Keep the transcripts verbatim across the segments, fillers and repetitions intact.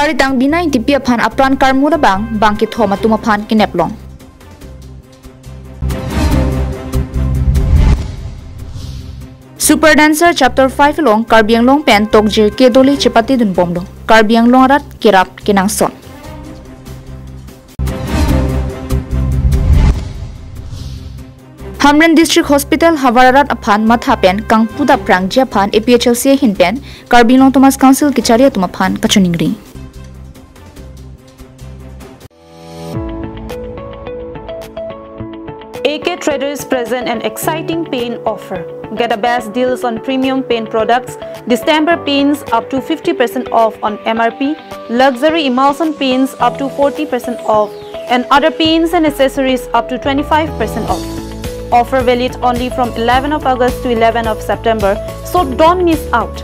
Ritang Bina Ingtipi aphan apran karmut abang bang kethom atum aphan kenep long. Super Dancer Chapter five along Karbi Anglong pen tokjir kedoli chepatedun bomlo. Karbi Anglong arat kerap kenangsot. Hamren District Hospital havar arat aphan matha pen kangpu dapprangji aphan A P H L C ahin pen Karbi Anglong Autonomous Council kachari atum aphan kachiningri. A K Traders present an exciting paint offer. Get the best deals on premium paint products, distemper paints up to fifty percent off on M R P, luxury emulsion paints up to forty percent off, and other paints and accessories up to twenty-five percent off. Offer valid only from eleven of August to eleven of September, so don't miss out.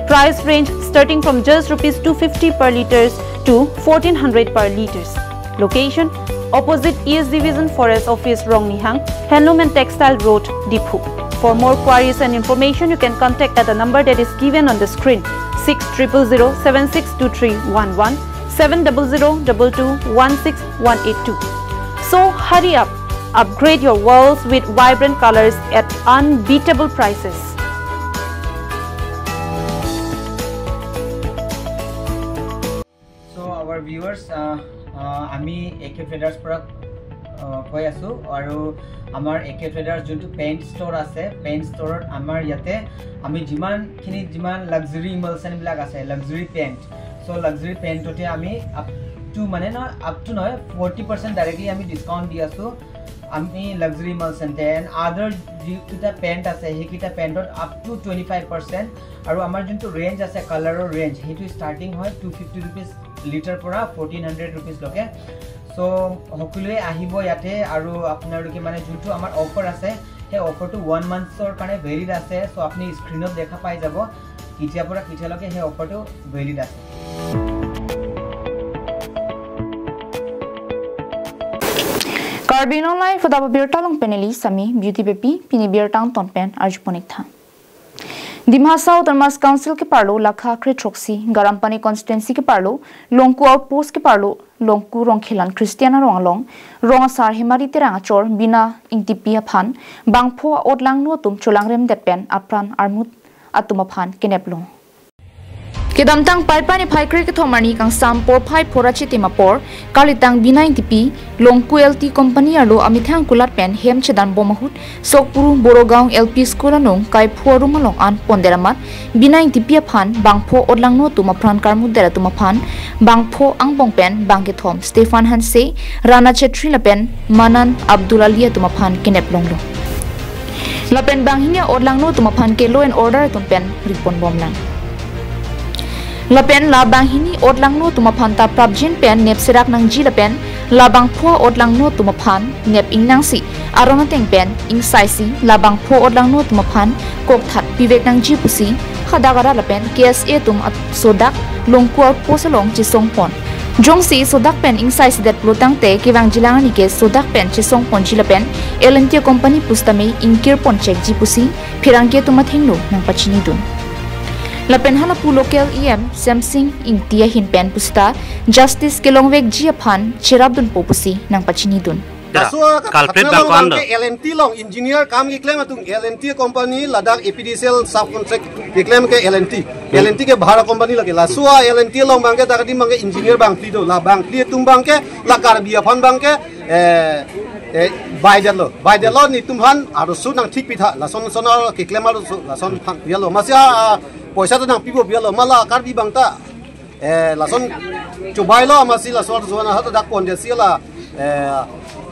Price range starting from just rupees two fifty per liters to fourteen hundred per liters. Location: opposite East Division Forest Office, Rongnihang, Handloom and Textile Road, Diphu. For more queries and information, you can contact at the number that is given on the screen, six triple zero seven six two three one one, seven double zero double two one six one eight two. So hurry up, upgrade your walls with vibrant colors at unbeatable prices. So our viewers, আহ, আহ, আমি এ কে ট্ৰেডাৰ্ছ পৰা, আহ, কৈ আছোঁ আৰু আমাৰ এ কে ট্ৰেডাৰ্ছ যোনটো paint store আছে, পেইণ্ট ষ্ট'ৰত আমাৰ ইয়াতে আমি যিমানখিনি, যিমান লাক্সাৰী ইমালচনবিলাক আছে, লাক্সাৰী পেইণ্ট, চ' লাক্সাৰী পেইণ্টতে আমি আপ টু, মানে, নহয়, আপ টু নহয়, ফৰ্টি পাৰ্চেণ্ট ডাইৰেক্টলি আমি ডিছকাউণ্ট দি আছোঁ। আমি লাক্সাৰী ইমালচন এণ্ড আদাৰ যিকেইটা পেইণ্ট আছে, সেইকেইটা পেইণ্টত up to twenty five percent. আৰু আমাৰ যোনটো ৰেঞ্জ আছে, কালাৰৰ ৰেঞ্জ, সেইটো ষ্টাৰ্টিং হয় টু ফিফটি ৰুপিজ লিটাৰ পৰা ফৰ্টিন হাণ্ড্ৰেড ৰুপিজলৈকে। চ' সকলোৱে আহিব ইয়াতে আৰু আপোনালোকে, মানে, যোনটো আমাৰ অফাৰ আছে, সেই অফাৰটো ওৱান মান্থছৰ কাৰণে ভেলিড আছে। চ' আপুনি স্ক্ৰীণত দেখা পাই যাব কেতিয়াৰ পৰা কেতিয়ালৈকে সেই অফাৰটো ভেলিড আছে। Karbi Anglong Live adap abirta along pen neli Sami Beauty Beypi, pini birta angton pen arjupon-ik tha. Dima Hasao Autonomous Council keparlo lakha kre throksi, Garampani Constituency keparlo, Longku Outpost keparlo, Longku Rongkhelan Christian arong along, rong asar Hemari Terang achor Bina Ingtipi aphan bangpho a-otlangno atum cholangremdet pen apran armut atum aphan kenep long. Kedamtang Paipai niphai kre kethom arni kangsam porphai phongo ra chitim apor, kalitang Bina Ingtipi, Longku L T Company arlo amethang kulat pen hem chedan bom ahut, Sokpuru Borogaon L P School anung kaiphu arum along an pondet amat, Bina Ingtipi aphan bangpho otlangno atum apran karmutdet atum aphan bangpho angbong pen bang kethom Stephen Hanse, Rana Chetri lapen Manan Abdul Ali atum aphan kenep longlo. Lapen banghini otlangno atum aphan ke law and order atum pen ripon bomlang. Lapen la banghini otlangno atum aphan ta prapjin pen nep serak nangji lapen la bangpho otlangno atum aphan nep ingnangsi aron ateng pen ingsaisi la bangpho otlangno atum aphan kokthat pivek nangji pusi hadak arat lapen K S A atum at-, sodak Longku Outpost along chesongpon. Jongsi sodak pen ingsaisidet pulotangte kevangjilang arni ke sodak pen chesongponji lapen L and T company pusitame ingkirpon chekji pusi pherangke atum athengno nangpachinidun. Lapen halapu local E M Semsing Ingti ahin pen pusita justice kelongvekji aphan cherapdunpo pusi nangpachinidun. Laso a culprit bang ko-an do? L and T along engineer kam keklem atum, L and T company ladak A P D C L subcontract keklem ke L and T. Hmm. L and T ke bhara company lake. Laso a L and T along abangke dak adim abangke engineer bangphli do. La bangphli atum abangke la Karbi aphan abangke, eh, eh, baidetlo. Baidetlo netum aphan arloso nangthik pitha. Lason son keklem arloso, lason aphan pilo. Amatsi a, a, poisa ta nangpipo pilo. Ma la Karbi abang ta, eh, lason chobailo, amatsi lason arloso an hadak pondetsi la, eh,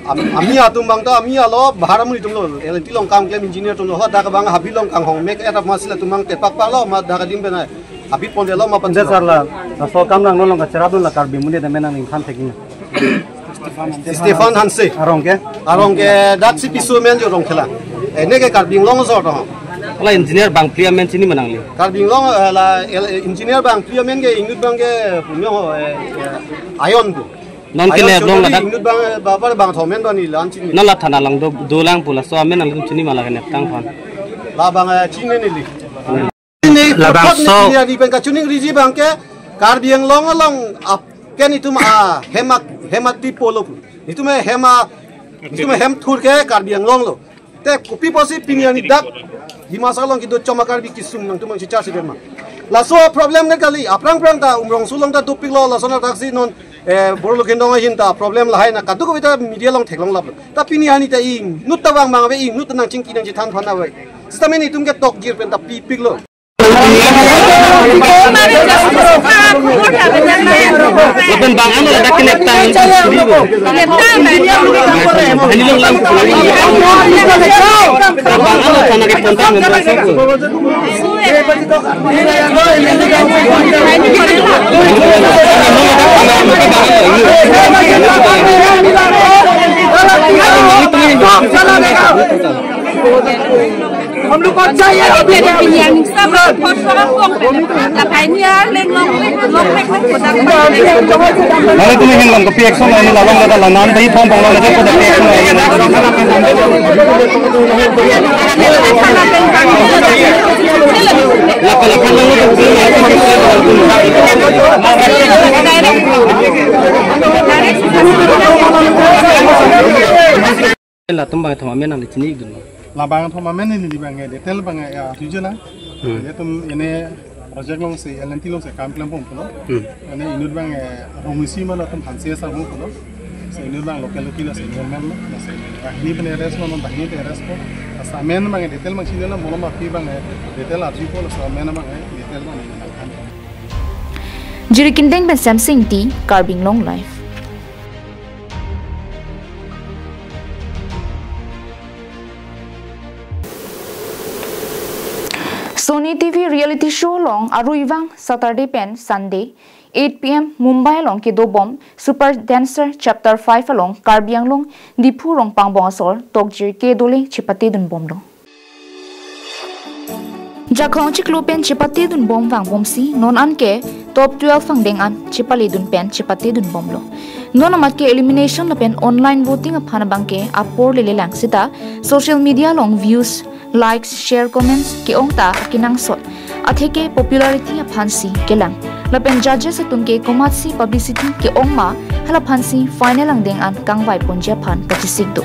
am-, ami atum abang ta, ami alo bhara amonit atumlo, L and T along kam keklem engineer atumlo, hadak abang habit along kanghong mek et amatsi latum abang tepakpaklo, ma dak adim pen ai habit pondetlo ma. Pande sar la, laso akam nangno along kacherapdun la Karbi amonit amen nangning than thekji ma? Stephen Hanse. Arong ke? Arong ke dak si piso amen jo Rongkhelan. Eh, ne ke Karbi Anglong asor to. La engineer bangphli amen chini ma nangli? Karbi Anglong, eh, la, el-, engineer bangphli amen ke ingnut abangke punyo ho, eh, eh, Ayon pu. Non Ayon kene Abdul Chowdhury ladak? Ingnut abang, eh, ba, ba, bangthom amen do neli la-an chini. Non la thana along do, dolang pu laso amen nangli chini ma la kenep tang aphan? La abang, eh, chini neli. Hmm. Ini labangso purpose ni pini pen kachiningriji abangke, Karbi Anglong along ap ken itum a hem a, hem a tipo lo pu. Itum a hem a, itum a hem thur ke Karbi Anglong lo. Te kopi pusi pini arni dak Dima Hasao along kedo choma Karbi kesung nangtum nangchichar si ma. Laso a problem ne kali, aphrang phrang ta Umrongso along ta dopik lo, laso na taksi non, eh, Borolokindong ahin ta problem lahai na kadokave ta media along theklong lap lo. Ta pini arni ta ingnut ta vang mang ave, ingnut ta nangchingki nangchethan phan ave. Sitame netum ke tokjir pen ta pipik lo. Lapen bang ano ladak kenep tang. Hani long lang. Bang ano sana ke tentang. हम लोग को चाहिए अभी। Lalu tu mungkin lang kopi action lain lalang laga lanan tadi pom pom laga kopi action lain. Laka laka lalu tu. Latum bang thom amen nangli chini dun. Labang thom amen neli bang detail bang ya tujuh na. Hmm. Ilitum ini project along si L and T along si kam klem pon pulo. Hmm. Ini inut bang rumisi ma latum hansi sa pon pulo. Si inut bang local local si inut mem na si ini bang arrest ma bang ini arrest ko. Asa amen bang detail bang chini la molom api bang detail arju ko la sa amen bang detail bang ini. Jirikindeng pen Samsing T, Karbi Anglong Live. Sony T V reality show along arui vang Saturday pen Sunday eight P M Mumbai along kedobom Super Dancer Chapter five along Karbi Anglong Diphu Rongpangbong asor tokjir ke dole chepate dunbomlo. Jakhong chiklo pen chepate dunbom vangbomsi non an ke top twelve angdeng an chepale dun pen chepate dunbomlo. Non amat ke elimination lapen online voting aphan abang ke apor lelelang seta social media along views, likes, share, comments ke-ong ta kenangsot. Atheke popularity aphansi kelang. Lapen judges atum ke komatsi publicity ke-ong ma halaphansi final angdeng an kangvai ponji aphan kachesik do.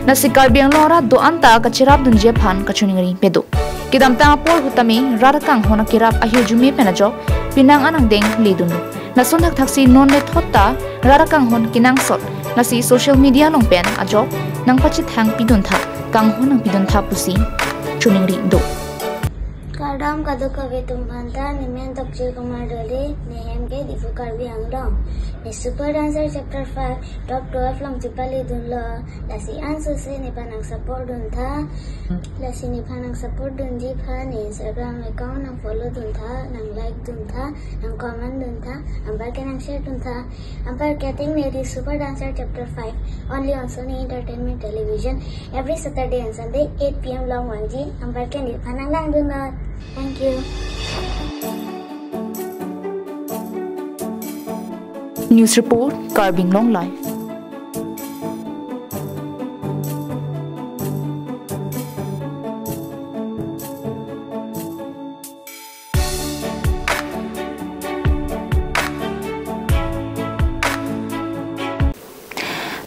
Lasi Karbi Anglong arat do-an ta kacherap dunji aphan kachiningri pedo. Kedamtang apor ahut tame rat akanghon akerap ahirjume pen ajok penang an angdeng ledunlo. Lason thakthaksi non le thot ta rat akanghon kenangsot. Lasi social media along pen ajok nangpachethang pidun tha, kanghon nangpidun tha pusi chiningri do. Kardom kadokave atum aphanta, nemen Tokjir Kumar Doley, nehem ke Diphu Karbi Anglong. Ne Super Dancer Chapter five, top twelve along chepale dunlo, lasi ansose nephan nang support dun tha, lasi nephan nang support dunji aphan ne Instagram account nang follow dun tha, nang like dun tha, nang comment dun tha, anparke nang share dun tha. Anparke ating ne di Super Dancer Chapter five, only on Sony Entertainment Television, every Saturday and Sunday, eight P M along vangji, anparke nephan nang langdun non. Thank you. News report, Karbi Anglong Live.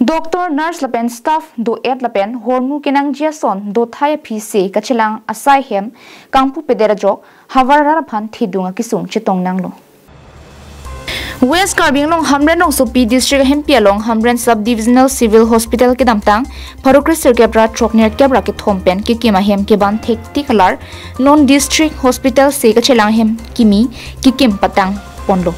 Doctor, nurse lapen staff do-et lapen hormu kenangji ason dothai aphi si kachelang asai hem kangpupedet ajok havar rat aphan thedung akesung chetong nanglo. West Karbi Anglong Hamren Rongsopi District ahempi along Hamren Sub Divisional Civil Hospital kedamtang pharo kresirkep ra throknerkep ra kethom pen kekim ahem kevan thektik alar non District Hospital si kachelang ahem kimi kekim patang ponlo.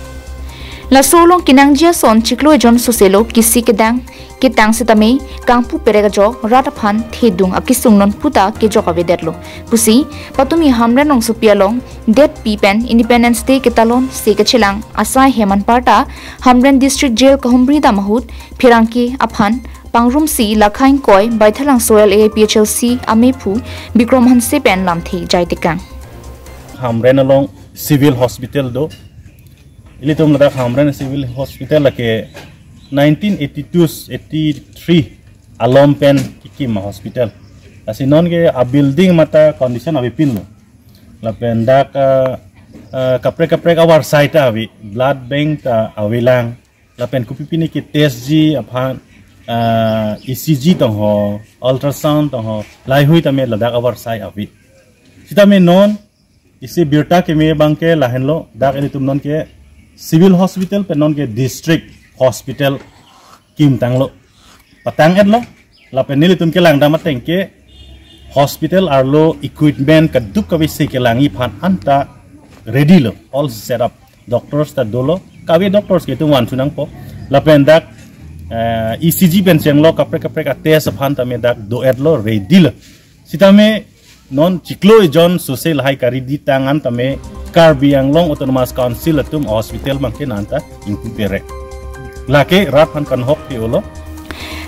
Laso along kenangji ason chiklo ejon soselo kisi kedang ketang setame kangpuperek ajok rat aphan thedung akesung non puta kejok avedetlo pusi patumi Hamren Rongsopi along detpi pen Independence Day ketalon si kachelang asai hem anparta Hamren District Jail kahumri dam ahut pherangke aphan pangrumsi lakhain koi Baithalangso L A I P H L C amephu Bikrom Hanse pen lamthe jaitekang. Hamren along Civil Hospital do. Ilitum ladak Hamren Civil Hospital lake nineteen eighty-two eighty-three alom pen kekim a hospital. Lasi non ke a building mate condition avepinlo. Lapen dak, ah, uh, kaprek kaprek avarsai ta ave, blood bank ta avelang, lapen kopi pini ke test ji aphan, uh, E C G tong ho, ultrasound tong ho, laheihui tame ladak avarsai ave. Sitame non isi birta keme abangke lahenlo, dak ilitum non ke civil hospital pen non ke district hospital kimtanglo, patang-etlo. Lapen nelitum kelangdam ateng ke hospital arlo equipment kaduk kave si kelangji aphan anta ready lo, all set up. Doctors ta dolo, kave doctors ke itum vanthu nangpo. Lapen dak, eh, E C G pen chenglo, kaprek kaprek a test aphan tame dak do-etlo, ready lo. Sitame non chiklo ejon sose lahai kari ditang an tame Karbi Anglong Autonomous Council atum hospital abangke nanta ingpu pere. Lake rat aphan kanhok phe-olo.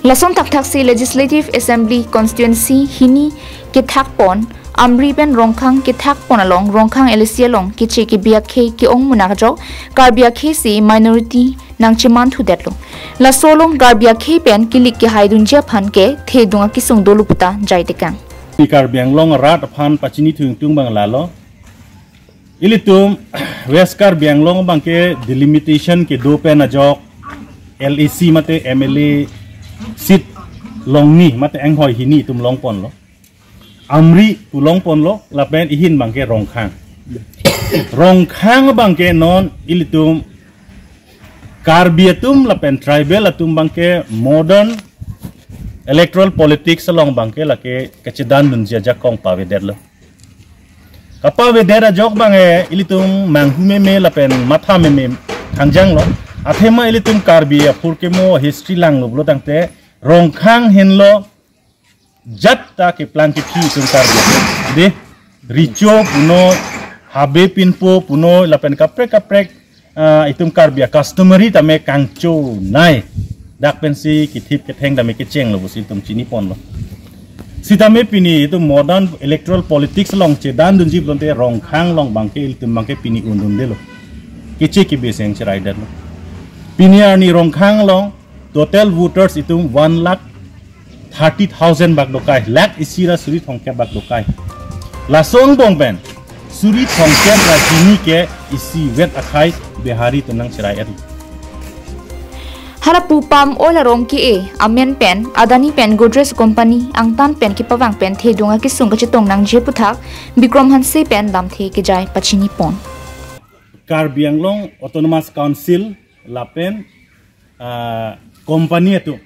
Lason thakthak si Legislative Assembly Constituency hini kethakpon Amri pen Rongkhang kethakpon along Rongkhang L A C along keche kebi akhei ke-ong munak jok Karbi akhei si minority nangcheman thudetlo. Laso along Karbi akhei pen kilik kehaidunji aphan ke thedung akesung dolo puta jai tekang. Pi Karbi Anglong rat aphan pachini thu ingtung abang lalo. Ilitum West Karbi Anglong abangke delimitation kedo pen ajok L A C mate M L A seat longni mate enghoi hini itum longponlo. Amri pu longponlo, lapen ihin abangke Rongkhang. Rongkhang abangke non ilitum Karbi atum lapen tribal atum abangke modern electoral politics along abangke lake kachedandunji ajakong pavedetlo. Kapavedet ajok abangke ilitum manghu meme lapen matha meme thangjanglo. Athema ilitum Karbi aphurkimo history langlo pulo tangte Rongkhang henlo jat ta keplang kephi itum Karbi. De, Recho puno, Habe Pinpo puno, lapen kaprek kaprek, ah, itum Karbi a customary tame kangchonei. Dak pensi kethip ketheng tame kechenglo pusi itum chiniponlo. Sitame pini itum modern electoral politics along chedandunji pulote Rongkhang along abangke ilitum abangke pini undundelo. Keche kebi seng cheraidetlo. Pini arni Rongkhang along total voters itum one lakh thirty thousand bak dokai, lakh isi ra suri thomkep bak dokai. Laso angbong pen suri thomkep ra hini ke isivet akhei Bihari atum nangcherai-et. Halapu palm oil arong ke-e amen pen Adani pen Godrej Company angtan pen kepavang pen thedung akesung kachetong nangji aputhak Bikram Hanse pen lamthe kejai pachinipon. Karbi Anglong Autonomous Council lapen, ah, company atum,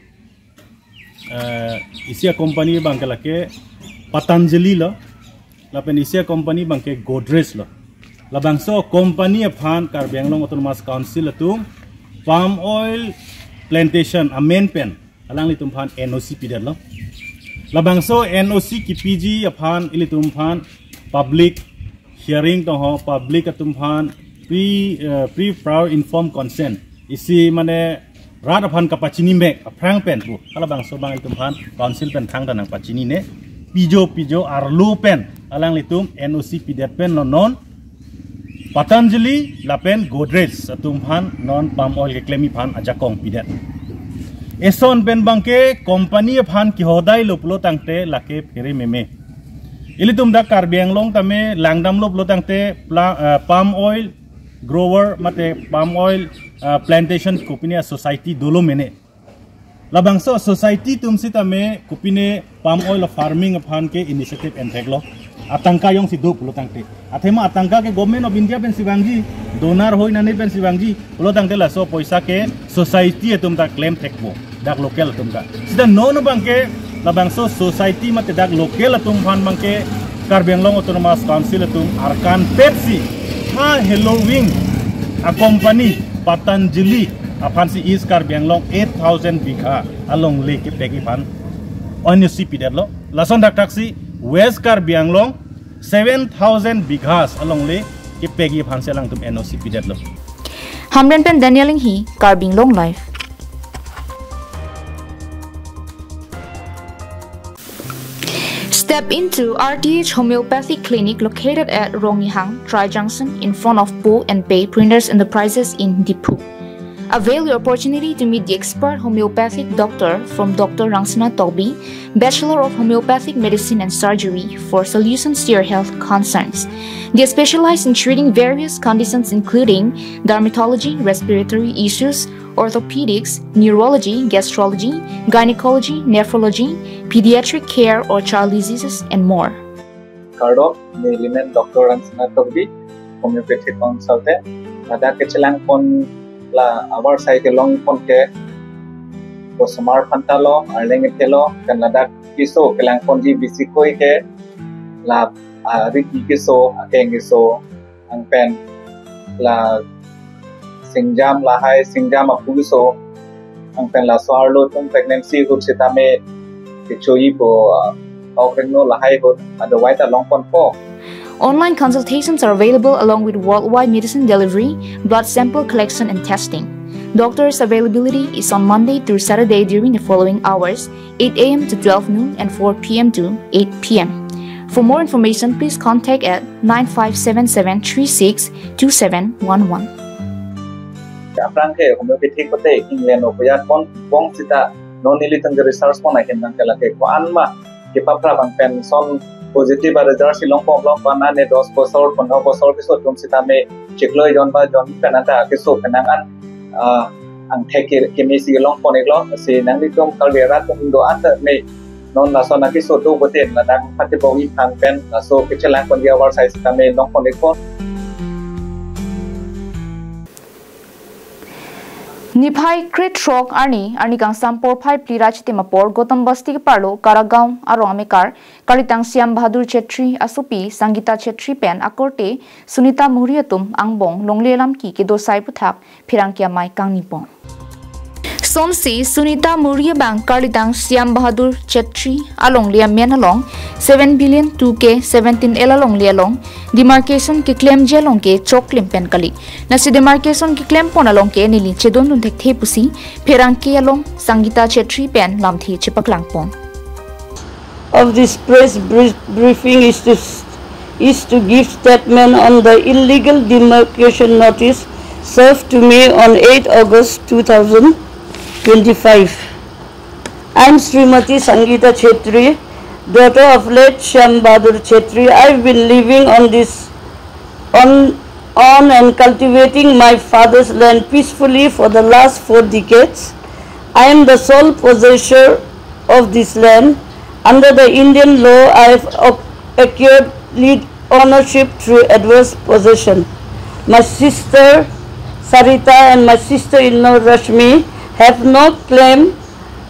ah, isi a company abangke lake Patanjali lo, lapen isi a company abangke Godrej lo. Labangso company aphan Karbi Anglong Autonomous Council atum palm oil plantation amen pen alanglitum aphan N O C pidetlo. Labangso N O C kepiji aphan ilitum aphan public hearing tong ho, public atum aphan pre, eh, pre prior informed consent, isi mane rat aphan kapachini mek aphrang pen pu halabangso abang itum aphan council pen thangta nangpachinine. Pijo pijo arlo pen alanglitum N O C pidet pen non non Patanjali lapen Godrej atum aphan non palm oil keklemji aphan ajakong pidet. Eson pen abangke company aphan kehodailo pulo tangte lake phere meme. Ilitum dak Karbi Anglong tame langdamlo pulo tangte pla-, eh, palm oil grower mate palm oil, eh, plantation kopine a society dolo mene. Labangso society atum sitame kopine palm oil farming aphan ke initiative entheklo. Atangka jongsi do pulo tangte. Athema atangka ke Government of India pensi vangji, donor hoi nane pensi vangji, pulo tangte laso poisa ke society atum ta klem thekpo, dak local atum ta. Sita non abangke labangso society mate dak local atum aphan abangke Karbi Anglong Autonomous Council atum arkan petsi ha helo wing a company Patanjali aphansi East Karbi Anglong eight thousand bigha alongle kepekji aphan N O C pidetlo. Lason thakthak si West Karbi Anglong seven thousand bighas alongle kepekji aphansi alangtum N O C pidetlo. Hamren pen Daniel Inghi, Karbi Anglong Live. Step into R T H Homeopathy Clinic located at Ronghang, Tri Junction, in front of Pou and Pei Printers Enterprises in Diphu. Avail your opportunity to meet the expert homeopathic doctor from Doctor Rangsina Tokbi, Bachelor of Homeopathic Medicine and Surgery, for solutions to your health concerns. They specialize in treating various conditions including dermatology, respiratory issues, orthopedics, neurology, gastrology, gynecology, nephrology, pediatric care or child diseases, and more. Kardom, neli men Doctor Rangsina Tokbi, homeopathic consultant. Ladak kechelangpon la avarsai kelongpon ke, osomar aphanta lo, arleng aphanta lo, pen ladak keso kelangponji bisi koi ke, la, ah, riki keso, akeng keso, anpen la singjam lahai, singjam apu keso, anpen laso arlo atum pregnancy ahut sitame kechoipo, ah, ok rengno lahai ahut, otherwise ta longponpo. Online consultations are available along with worldwide medicine delivery, blood sample collection and testing. Doctors' availability is on Monday through Saturday during the following hours: eight a m to twelve noon and four p m to eight p m. For more information, please contact at nine five seven seven three six two seven one one. Aphrang ke homeopathy kote England o puyat pon pon sita non nelitum ke research pon ahin nang ke lake ko-an ma kepapra bang pen son positive a result si longpon longpon ane dos bosor, pondro bosor keso atum sitame chiklo jon ba jon pen anta keso pen nang an, ah, angthek ke, kemesi longpon iklo, si nanglitum Karbi arat atum do anta me non laso nang keso do boten ladak pati bong iphan pen laso kechelangponji avarsai sitame longpon ikpo. Niphai krethrok arni, arni kangsam porphai phli ra chitim apor Gautam Basti keparlo Karagaon arong amekar, kalitang Shyam Bahadur Chetri asopi Sangeeta Chetri pen akorte Sunita Murry atum angbong longle alam ki kedosai aputhak pherangke amei kangnipon. Sonsi Sunita Murry abang kalitang Shyam Bahadur Chetri alongle amen along seven billion two K seventeen L alongle along demarcation keklemji along ke choklim pen kali. Lasi demarcation keklempon along ke neli chedondun thekthe pusi pherangke along Sangeeta Chetri pen lamthe chepaklangpon. Of this press brief-, briefing is to s-, is to give statement on the illegal demarcation notice served to me on eighth August two thousand twenty-five. I'm Srimati Sangeeta Chetri, daughter of late Shyam Bahadur Chetri. I've been living on this, on, on and cultivating my father's land peacefully for the last four decades. I am the sole possessor of this land. Under the Indian law, I have ac-, acquired lead ownership through adverse possession. My sister Sarita and my sister-in-law Rashmi have no claim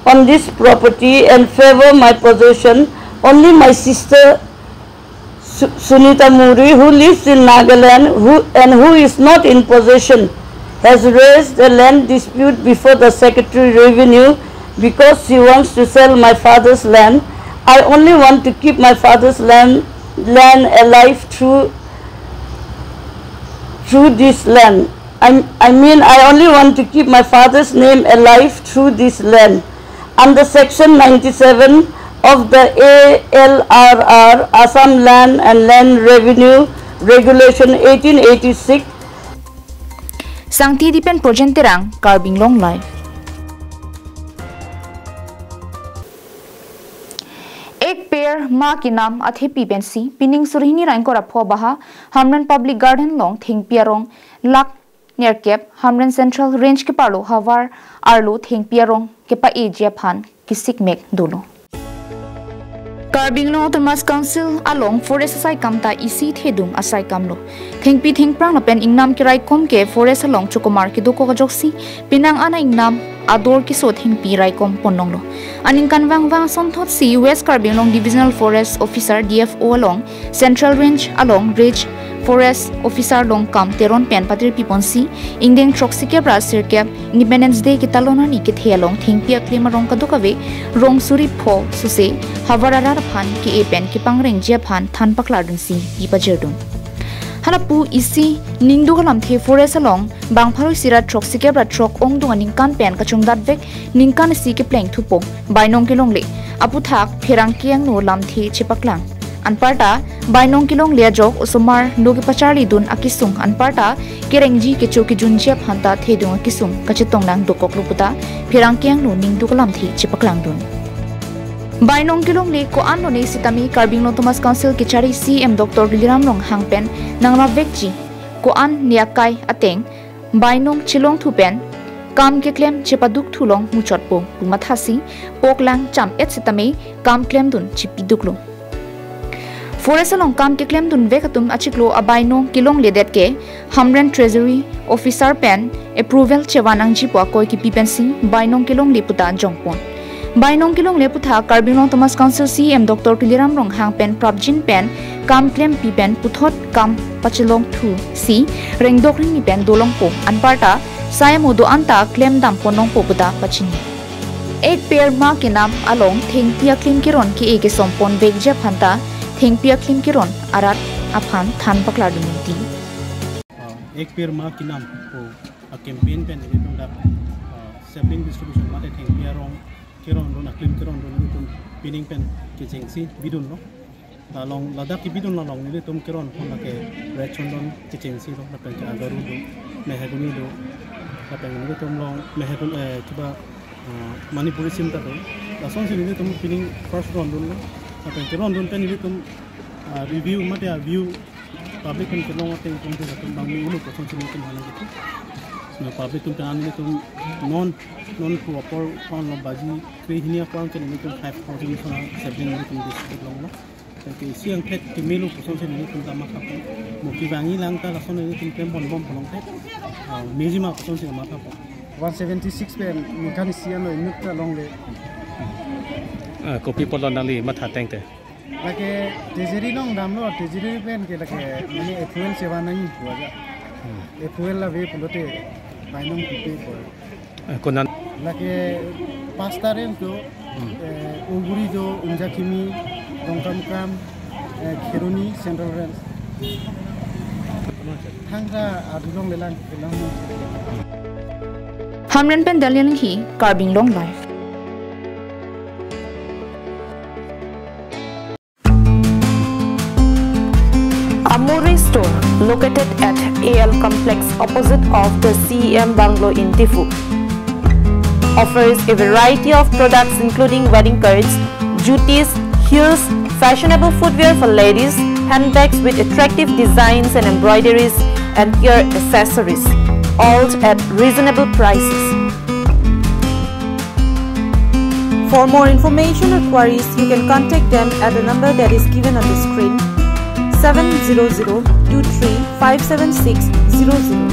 on this property and favor my possession. Only my sister Su-, Sunita Murry, who lives in Nagaland, who, and who is not in possession, has raised a land dispute before the Secretary Revenue because she wants to sell my father's land. I only want to keep my father's land, land alive through, through this land. I, I mean, I only want to keep my father's name alive through this land. Under Section ninety-seven of the A L R R, Assam Land and Land Revenue Regulation eighteen eighty-six. Sangti Dipen Projen Terang, Karbi Anglong Live. Ek Ped Maa Ke Naam athepi pensi pining suri hini ra ingkoi ra pho baha Hamren Public Garden along thengpi arong lakh nerkep Hamren Central Range keparlo havar arlo thengpi arong kepa-eji aphan kesikmek dolo. Karbi Anglong Autonomous Council along forest asai kam ta isi thedung asai kam lo. Thengpi thengphrang lapen ingnam keraikom ke forest along chokomar kedokok ajoksi penang an ingnam ador keso thengpi raikom ponlonglo. Aningkanvang vang asonthotsi West Karbi Anglong Divisional Forest Officer, D F O along Central Range along Range Forest Officer Longkam Teron pen patirpi ponsi ingdeng throksikep ra sirkep Independence Day ketalon arni kethe along thengpi aklem arong kadokave rong suri pho suse havar arat aphan ke-e pen kepangrengji aphan than paklardunsi kipajirdun. Halapu isi ningduk alamthe forest along bang pharo isi ra throksikep ra throk ongdung aningkan pen kachongdatvek ningkan isi kepleng thupo, bainong kelongle aputhak pherangke angno lamthe chepaklang. Anparta Bainong Kilongle ajok osomar lo kepacharlidun akesung anparta kerengji kecho kejunji aphanta thedung akesung kachetongdang dokoklo puta pherangke angno ningduk alamthe chepaklangdun. Bainong Kilongle ko-an lone sitame Karbi Anglong Autonomous Council kechari C E M Doctor Tuliram Ronghang pen nangrapvekji ko-an ne akai ateng bainong chelongthu pen kam keklem chepadukthu long muchotpo pu mathasi poklang cham-et sitame kam klemdun chipiduklo. Forest along kam keklemdunvek atum achiklo abainong kelongledet ke Hamren Treasury Officer pen approval chevan nangjipo akoi kipi pensi Bainong Kilongle puta jongpon. Bainong Kilongle aphuthak Karbi Anglong Autonomous Council C E M Doctor Tuliram Ronghang pen prapjin pen kam klempi pen puthot kam pachelongthusi rengdok ringni pen dolongpo anparta sai amo do-anta klemdam ponlongpo puta pachini. Ek Ped Maa Ke Naam along thengpi aklim keron ke-e kesomponvekji aphanta thengpi aklim keron arat aphan than paklardun ningti. Ah, Ek Ped Maa Ke Naam pu a campaign pen ilitum dak, ah, sapling distribution mate thengpi arong kerondun, aklim kerondun ilitum pining pen kechengsi bidunlo. Lalong ladak kebidun along ilitum keron aphan lake red chondon kechengsi lo, lapen ke agaru do, mahogany do, lapen ilitum along mahogany, eh, kiba, ah, Manipuri sim ta do. Lasonsi ilitum pining first rondunlo, lapen kerondun pen ilitum, ah, review mate a view public pen kelong ateng pon tu ilitum bang mi ulu kosonsi ilitum hana gitu. Na public atum pen ilitum non, non pu apor pon lo baji kre hini apor ke ilitum five thousand sana sapling ilitum distribute longlo. Ke isi angthek kemelo kosonsi ilitum ta mathapo. Mo kevangji lang ta lason ilitum klembom ponlongte. Ah, mejima kosonsi mathapo. One seventy-six pen mekhan isi ano inut ta longle. Ah, kopi pulo nangli matha tangte? Lake treasury along damlo, treasury pen ke lake mane approval chevan nangji pu aja. Hmm. Approval ave pulote bainong pipepo. Eh, konat? Lake pasta range do, hmm, eh, Oguri do, Umjakimi, Dongkamukam, eh, Kheroni, Central Range. Thangta adulong lelang, lelang. Hamren pen Daniel Enghi, Karbi Anglong Live. Amore Store, located at A L Complex opposite of the C E M Bungalow in Diphu, offers a variety of products including wedding cards, jutis, heels, fashionable footwear for ladies, handbags with attractive designs and embroideries, and ear accessories, all at reasonable prices. For more information or queries, you can contact them at the number that is given on the screen, seven zero zero two three five seven six zero zero.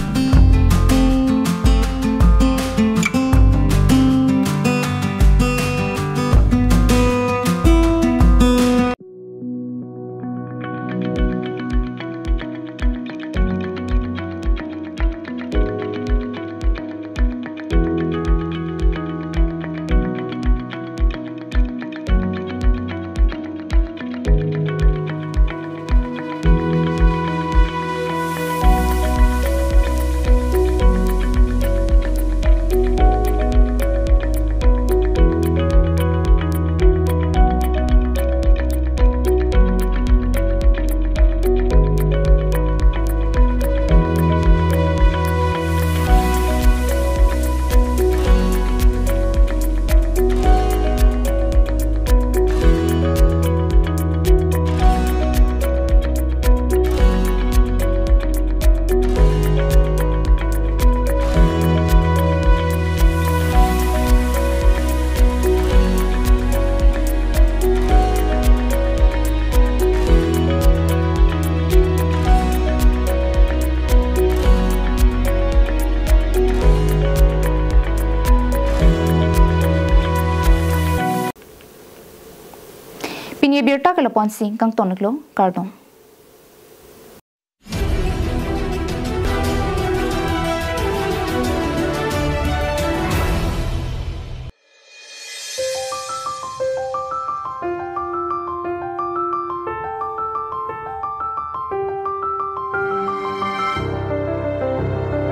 Pini abirta ke lapu-ansi kangton-iklo, kardom.